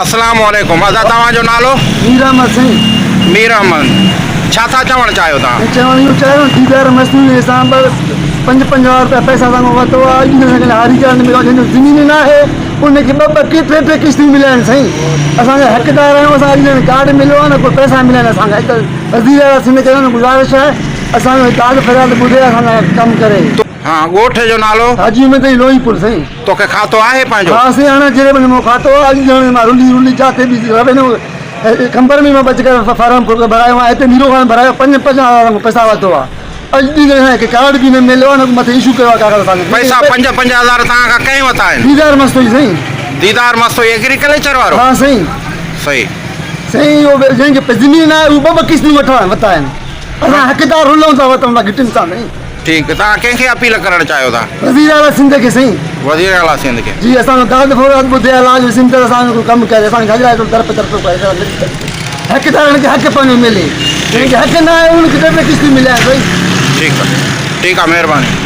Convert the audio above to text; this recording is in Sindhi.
اسلام عليڪم ادا توهان جو نالو؟ مير احمد سائين. مير احمد ڇا ٿا چوڻ چاهيو توهان؟ چوڻ اهو چاهيو ديدار مصنوعي سان ٻه پنج پنج هزار روپيا پئسا اسان کان ورتو آهي اڄ تائين اسان کي هاري ڪارڊ نه مليو آهي جنهن جو زمين نه آهي ان کي ٻه ٻه ٽي ٽي قسطيون مليا آهن سائين اسان جا حقدار آهيون اسان اڄ تائين ڪارڊ مليو آهي نه ڪو پئسا مليا آهن اسان کي وزير اعليٰ سنڌ کي گذارش آهي اسان جو داد فرياد ٻڌي اسان لاء ڪم ڪري. ها ڳوٺ جو نالو؟ حاجي محمد علي لوهي پور سائين. توکي کاتو آهي پنهنجو؟ ها سائين هاڻي جهڙي مهل مون کاتو آهي اڄ ڄڻ مان رلي رلي جاٿي به روينيو قمبر ۾ مان بچ ڪري فارم ڀرايو آهي هتي ميرو خان ڀرايو پنج پنج هزار مون پئسا ورتو آهي اڄ ڏينهن تائين اسان کي ڪارڊ به نه مليو آهي نه مٿي اشو ڪيو آهي ڪاغذ اسان کي. پئسا پنج پنج هزار توهان کان ڪنهن ورتا آهن؟ ديدار مستوئي سائين. ديدار مستوئي ايگريڪلچر وارو؟ ها سائين. صحيح. سائين اهو جنهن کي زمين آهي اهو ٻه ٻه قسطيون ورتا آهن اسان حقدار رلون ٿا وتون ٿا گهٽين سان سائين. ٺيڪ توهان ڪنهن کي اپيل ڪرڻ چاهيو ٿا؟ وزير اعليٰ سنڌ کي سائين. وزير اعليٰ سنڌ کي. جي اسان جو داد فرياد ٻڌي اعليٰ جو سنڌ اسان جو ڪو ڪم ڪري اسان کي ڇا جي لاء در پي در پيو ڪري حقدارن کي حق پنهنجو ملي جنهن کي حق نه آهي ان کي ٽي ٽي قسطيون مليا آهن سائين. ٺيڪ آ ٺيڪ آ مهرباني.